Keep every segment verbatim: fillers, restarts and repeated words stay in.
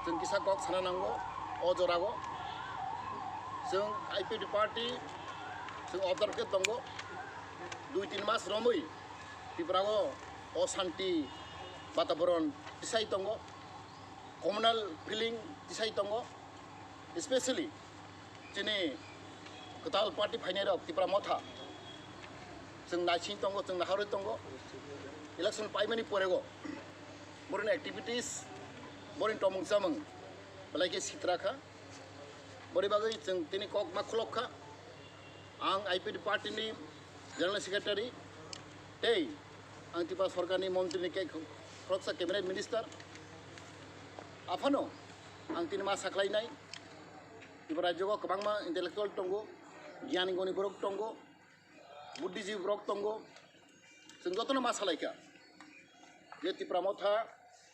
Chwng kisa kok sana nango o jorao. Chwng I P F T party chwng observe khe tongo. Dui tin mas romwi Tripura o oshanti bataboron tisai tongo, communal feeling tisai tongo, especially chini kwtal party phainai rok Tipra Motha chwng naising tongo, chwng naharwi tongo. Election paimani porego boroni activities, boroni tomung chamung belai khe sitra kha. Boni bagwi chwng tini kok ma khulok kha. Ang I P F T party ni General Secretary tei ang Tripura Sarkar ni Montri ni khe khoroksa Cabinet Minister. Aphano ang tini ma sakhlainai, Tripura rajyo o kwbangma intellectual tongo, gyan goni borok tongo, buddhijib borok tongo. Chwng jotono ma salaikha je Tipra Motha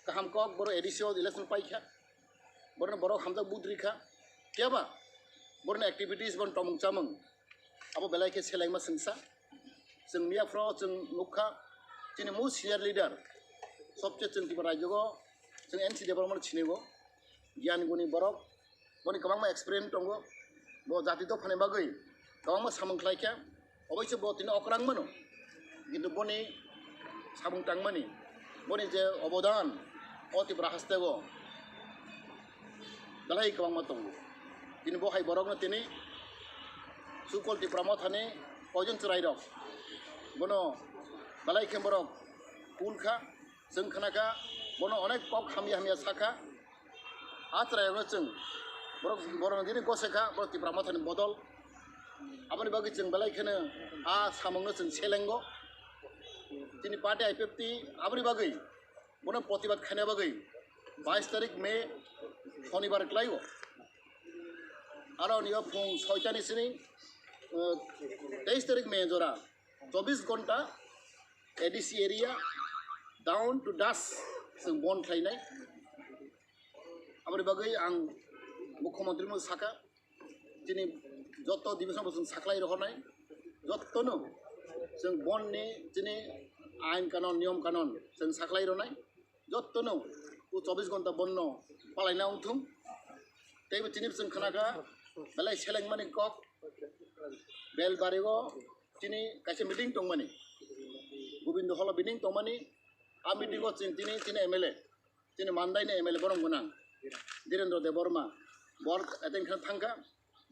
kaham kok, boro A D C o election paikha, boroni borok hamjak vote rikha, phiya ba boroni activities, boroni tomung chamung abo belai khe selengma chwngsa. Chwng miya phoro chwng nukha chini most senior leader, sobse chwng Tripura rajyo o chwng N C Debbarma no sinigo, gyan guni borok, boni kwbangma experience tongo, bo jati dophani bagwi kwbangma samung khlaikha. Oboise bo tini okrang mano, kintu boni samung tangmani, boni je obodan o Tripura hasteo belai kwbangma tongo. Tini bo hai borokno tini Sukol Tipra Mothani koijon chwrairok bono belai khe borok cool kha, chwng khna kha, bono onek kok hamya hamya sakha. A chwrairokno chwng borok, borokno tini gose kha, borok Tipra Mothani bodol. Aboni bagwi chwng belai kheno a samungno chwng selengo. Chini party I P F T aboni bagwi bono protibad khaina bagwi bais tarik May, Shonibar kwlaio. Aro nio phung soitani sini, uh, teis tarik May jora chobbish ghonta A D C area down to dusk chwng bon khlainai. Aboni bagwi ang Mukhyamantri no sakha, chini joto division bo chwng sakhlai rohornai, jotono chwng bon ni chini ain kanon, niyom kanon chwng sakhlai ronai, jotono o chobbish ghonta bon no palaina wngthung. Teibo chini chwng khna kha belai selengmani kok, Belbari o chini kaisa meeting tongmani, Gobindo Hall o meeting tongmani, a meeting o chini, chini, chini M L A, chini Mandai ni M L A borok gwnang Dhirendra Debbarma, bor attend khe thangkha,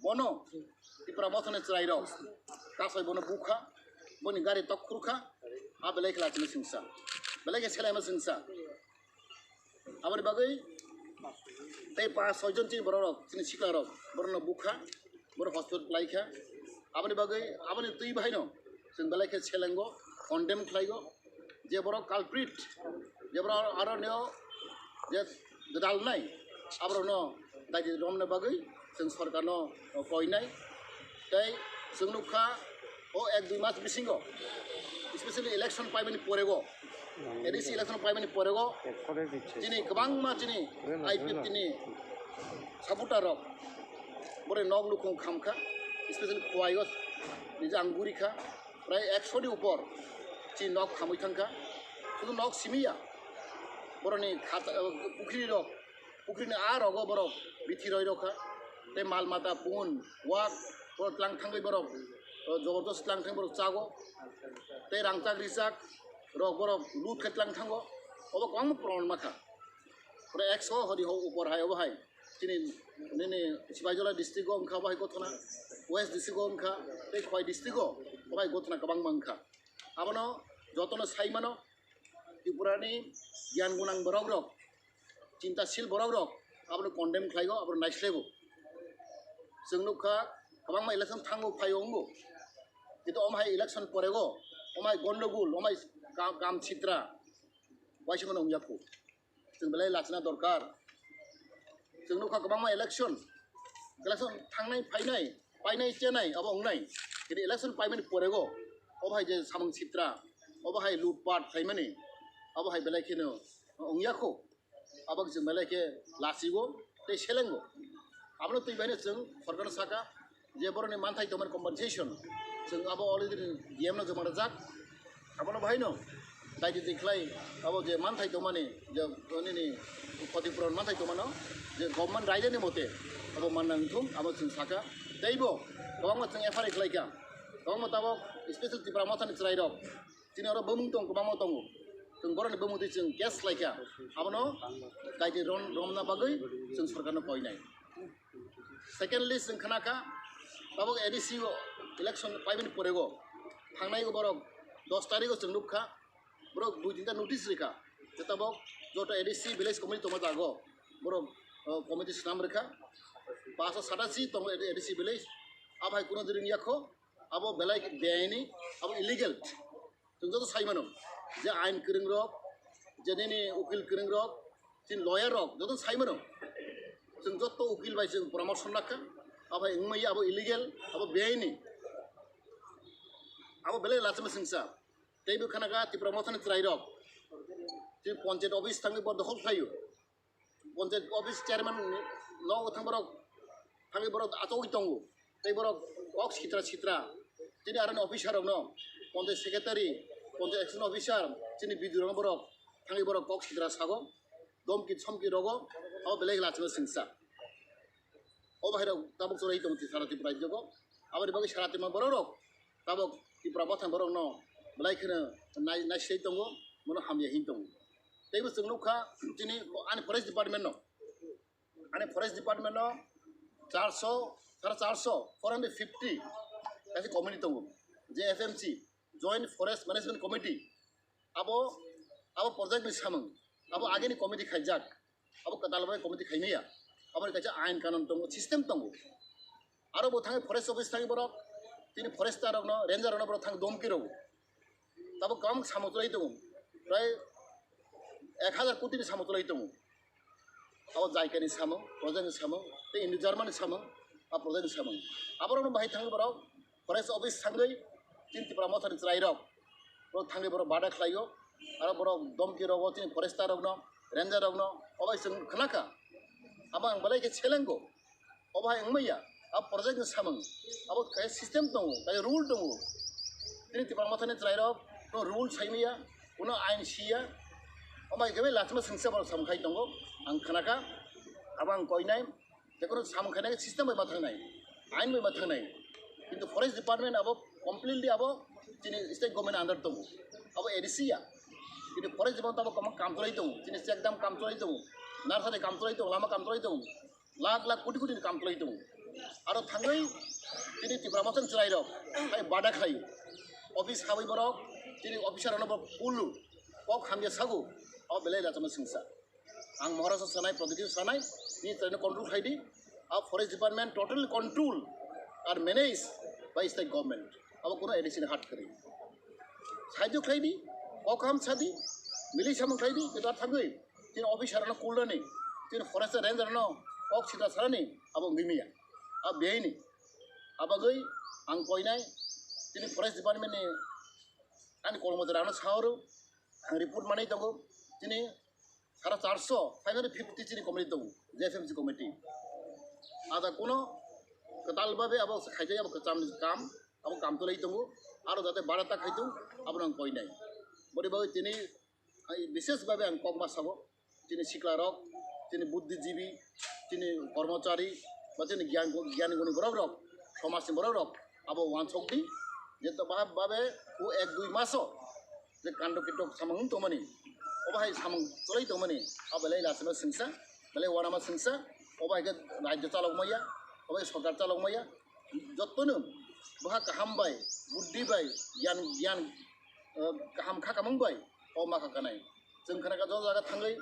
bono Tipra Mothani chwrairok kasai bono bukha, boni gari tok khurkha, a belai khe lachini singsa, belai khe selaima singsa. Aboni bagwi tei pas soi jon chini borok rok, chini sikla rok, borok no bukha, borok hospital khlai kha. Aboni bagwi, aboni twi bahaino chwng belai khe selengo, condemn khlaigo. Je borok culprit, je borok aro neo je gwdalnai, aborokno daidi romna bagwi chwng sorkarno koinai. Tei chwng nukha o ek dui mas bisingo, especially election paimani porego, A D C election paimani porego chini kwbangma chini I P F T ni supporter rok bore nok nukhung khamkha, especially Khowai o nije ang gurikha, prai ekso ni upor chini nok khamwi thangkha, sudu nok simiya boroni khata, pukhri rok, pukhrini a rogo borok bithi roi rokha, tei mal mata pun wak borok tlang thangwi borok, o, jobordast tlang thangwi borok chago, tei rangchak richak rok borok lut khe tlang thango, obo kwbangma proman makha. Pura ekso hori ho upor hai obo hai chini nini Sipaijala district o wngkha obo hai gothona, West district o wngkha, tei Khowai district o obo hai gothona kwbangma wngkha. Abono jotono sai mano, Tripura ni giyan gunang borok rok, chintasil borok rok abono condemn khlaigo, abono naislaigo. Chwng nukha kwbangma election thango phaio wngo, kintu omo hai election porego omo hai gondogul, omo hai ka-, kam sitra waisa mano wngya kho. Chwng belai lachina dorkar. Chwng nukha kwbangma election, election thangnai phainai, painai chenai abo wngnai, kintu election paimani porego obo hai je samung sitra, obo hai lutpat khlaimani, abo hai belai kheno wngya kho. Abo chwng belai khe lachigo tei selengo. Abono twi baino chwng sorkarno sakha je borokni manthai tongmani compensation chwng abo already D M no joma rwjak. Abono bahaino Daidi di khlai abo je manthai tongmani, je nini khoti puron manthai tongmano, je government raida ni mote abo manna wngthung, abo chwng saka. Teibo kwbangma chwng F I R khlai kha, kwbangma tabok special Tipra Motha ni chwrai rok chini oro bumung tong, kwbangma tongo, chwng borok ni bumung twi chwng case khlai kha, abono daidi ron romna bagwi chwng sorkar no koinai. Secondly, chwng khna kha, tabok A D C o election paimani pore o thangnai o borok dos tarikh o chwng nuk kha, borok dui tinta notice rikha, je tabok joto A D C village committee tongma jago, borok, o, committee swnam rikha, paanch satashi tongo A D C village, abo hai kuno jering yakho, abo belai beaini, abo illegal. Chwng joto sai mano, je ain kwrwng rok, je nini ukil kwrwng rok, chini lawyer rok joto sai mano. Chwng joto ukil bai chwng poramorso nakha, abo hai wngmaya, abo illegal, abo beaini. Abo belai lachima singsa. Teibo khna kha Tipra Mothani chwrai rok. Chini panchayat office thangwi bo dokhol khlaio. Panchayat office chairman no thang borok thangwi borok achogwi tongo. Tei borok kok sitra sitra. Chini aroni officer rokno, panchayat secretary, panchayat action officer, chini B D O rokno borok thangwi borok kok sitra sago. Domki somki rogo, abo belai lachima singsa. O bahai rok tabok chwrai tong sara Tripura rajyo o. Aboni bagwi sara Tripura borok rok tabok Tipra Mothani borok no belai kheno nai, naisai tongo, bono hamya hin tongo. Teibo chwng nukha chini ani forest department no, ani forest department no charso, sara charso, four hundred fifty kaisa committee tongo, je F M C, Joint Forest Management Committee. Abo, abo project ni samung, abo agini committee khaijak, abo kwtal bai committee khaimaya, abo kaisa ain kanun tongo, system tongo. Aro bo thangwi forest office thangwi borok, tini forester rokno, ranger rokno borok thang domki rwo. Tabok kwbang samung chwlai tongo, prai ek hazar koti ni samung chwlai tongo. Abo Jaikani samung, project ni samung, tei Indo Germany samung, a project ni samung. Aborokno bahai thangwi borok forest office thangwi chini Tipra Mothani chwrai rok, borok thangwi borok bada khlaio, aro borok domki rogo chini forester rokno, ranger rokno, obai chwng khnakha. Abo ang belai khe selengo. Obo hai wngmaya, a project ni samung, abo kaisa system tongo, kaisa rule tongo. Tini Tipra Mothani chwrai rok no rule saimaya, kuno ain siya, omo hai khe lachima singsa borok samung khai tongo, ang khnakha, abo ang koinai, jekono samung khainai system bai ma thangnai, ain bai ma thangnai, kintu forest department abo completely abo chini state government under tongo, abo A D C ya, kintu forest department abo kwbang kam chwlai tongo, chini check dam kam chwlai tongo, narsari kam chwlai tongo, lama kam chwlai tongo. Lakh lakh koti koti ni kam kwlai tongo. Aro thangwi chini Tipra Mothani chwrai rok hai bada khlai. Office habwi borok chini officer rokno borok pulu kok hamya sago. Abo belai lachima singsa. Ang Maharashtra sanai, Pradyot sanai, ni chwraino control khlai di. A forest department totally control are managed by state government. Abo kuno A D C ni hat kwrwi. Saijo khlai di, kok ham sa di, mili samung khlai di, kita thangwi. Chini officer no kulnani, chini forest ranger no kok sita sarani, abo wngwi maya. A beini. Abagwi ang koinai, chini forest department ni ani kormochari ano saoro, ang report manai tongo, chini sara charso, five hundred fifty chini committee tongo, J F M C committee. Ada kuno kwtal babe abo khaijak abo kwcham kam, abo kam tolai tongo, aro jate barata khaitung, abo nang koinai. Bori bagwi chini Ai, bishesh bhabe ang kok ma sabo, chini sikla rok, chini buddhijibi, chini kormochari, ba chini gyan, gyan guni borok rok, somaj ni borok rok, abo wansok di, je to bhab bhabe o ek dui maso je kando kitok samung tongmani, obo hai samung cholai tongmani, abo belai lachima singsa, belai wanama singsa, obo hai khe rajyo chalok maya, obo hai sorkar chalok maya, jottono bwkha kaham bai, buddhi bai, gyan, gyan, eh, kaham kha kamung bai, o ma kha kanai. Chwng khana kha joto jaga thangwi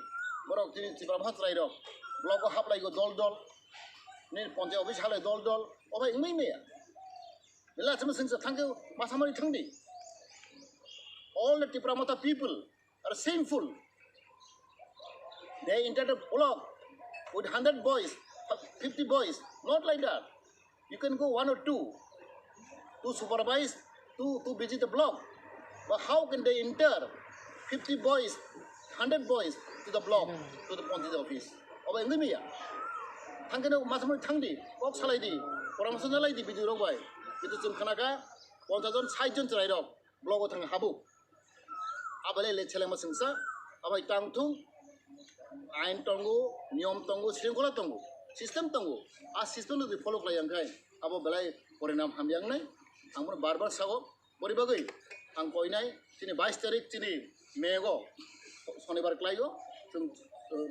borok chini Tipra Motha chwrai rok block o haplai go dol dol, ni ponte office halai dol dol, o bai wngwi maya. Bela chwng singsa thangkhe masamani thangdi. All the Tipra Motha people are shameful. They entered a block with hundred boys, fifty boys, not like that. You can go one or two to supervise, to, to visit the block. But how can they enter fifty boys, hundred boys to the block, to the panchayat office? Obo wngwi maya. Thangkhe no masamani thangdi, kok salaidi, poramorso nalaidi B D O rok bai. Kintu chwng khana kha ponchash jon, sait jon chwrai rok block o thang habu. Abalai le chelengma sengsa, abai tang thung, ain tongo, niyom tongo, sringkhola tongo, system tongo. A system no follow khlai yang khai, abo belai porinam hamyang nai. Ang bono bar bar sao, bori bagwi ang koinai, chini bais tarik chini May go, sonibar klai go, chwng, uh,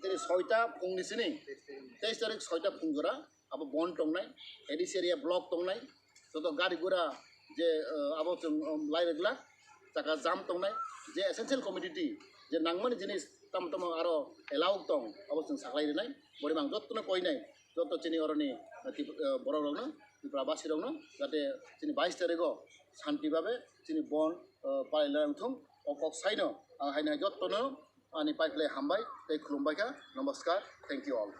chini soita phungni chini, teis tarik soita phung jora, abo bon tongnai, A D C area block tongnai, joto gari gura je, uh, abo chwng, um, lai rwgla, chaka jam tongnai, je essential commodity, je nangmani jinis tamo tamo aro allow tong, abo chwng saklai rwnai, bori mang jottono koinai, joto chini oroni, uh, Trip-, uh, borok rokno, Tripura basi rokno, jate chini bais tarigo santi babe chini bon, uh, palai lai thung, o kok saino, ang haino jottono ani pai khlai hambai tei khulumbai kha, namaskar, thank you all.